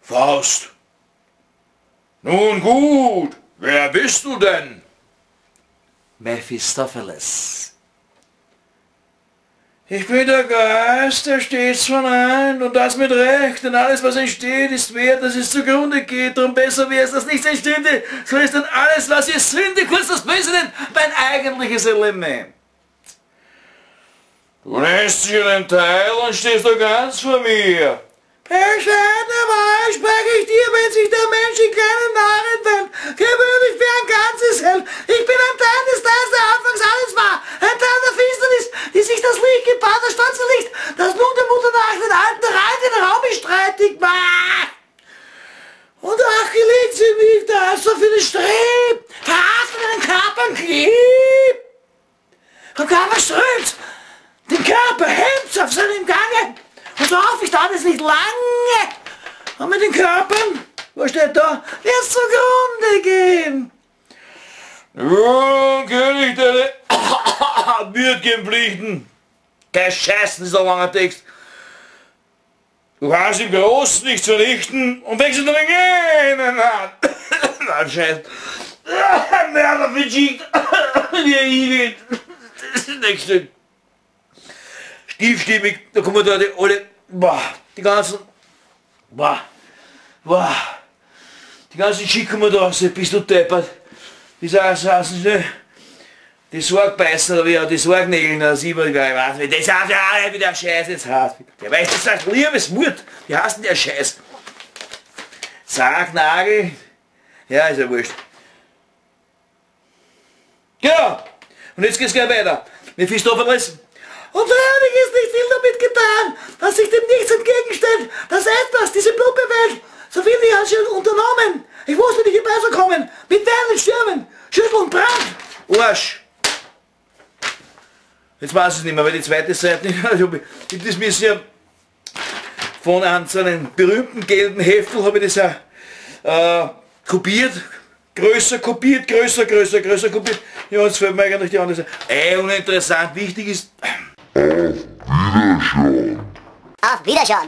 Faust. Nun gut, wer bist du denn? Mephistopheles. Ich bin der Geist, der stets verneint, und das mit Recht, denn alles, was entsteht, ist wert, dass es zugrunde geht, drum besser wäre es, dass nichts entstünde, so ist dann alles, was ihr Sünde, kurz das Böse nennt, mein eigentliches Element. Du nennst dich einen Teil und stehst doch ganz vor mir. Bescheidene Wahrheit spreche ich dir, wenn sich der Mensch in kleinen Narren fällt, gewöhnlich für ein ganzes Hell. Ich bin ein Teil des Teils, der anfangs alles war, ein Teil der Finsternis, die sich das Licht gebar, das stolze Licht, das nun der Mutter nach den alten Rhein den Raum streitig macht. Und ach, gelegt sie mich, da ist so viele Streb, verhaftet den Körpern klebt. Und Körper strömt, den Körper hemmt auf seinem Gange. Und so hoffe ich, dauert es nicht lange. Und mit den Körpern, wo steht da, wird's zugrunde gehen. Nun, König, deine würdigen Pflichten. Kein Scheiß, das ist ein langer Text. Du kannst im Großen nichts verrichten und wechselst nur den Kleinen an. Nein, Scheiß. Mörder verschickt. Wie er hingeht. Das nächste. Stiefstimmig, da kommen da die alle, boah, die ganzen, boah, boah, die ganzen Schick kommen da raus, bist du deppert. Die sagen, ne, die Sorgbeißer, wie die Sorgnägel, das immer, ich weiß nicht, das ist ja wie der Scheiß jetzt heißt. Der weiß, das sagt Liebesmut, wie heißt denn der Scheiß? Sargnagel, ja, ist ja wurscht. Genau, und jetzt geht's gleich weiter. Mephistopheles. Und freilich ist nicht viel damit getan, dass sich dem nichts entgegenstellt, dass etwas, diese plumpe Welt, so viel ich hat schon unternommen. Ich wusste nicht herbeizukommen, mit Wellen, Stürmen, Schütteln und Brand. Arsch! Jetzt weiß ich es nicht mehr, weil die zweite Seite, ich hab das müssen ja von einem, so einem berühmten gelben Heftel, habe ich das ja kopiert, größer kopiert, größer, größer, größer kopiert. Ja, jetzt fällt mir eigentlich die andere Seite. Ey, uninteressant, wichtig ist... Auf Wiederschauen. Auf Wiederschauen.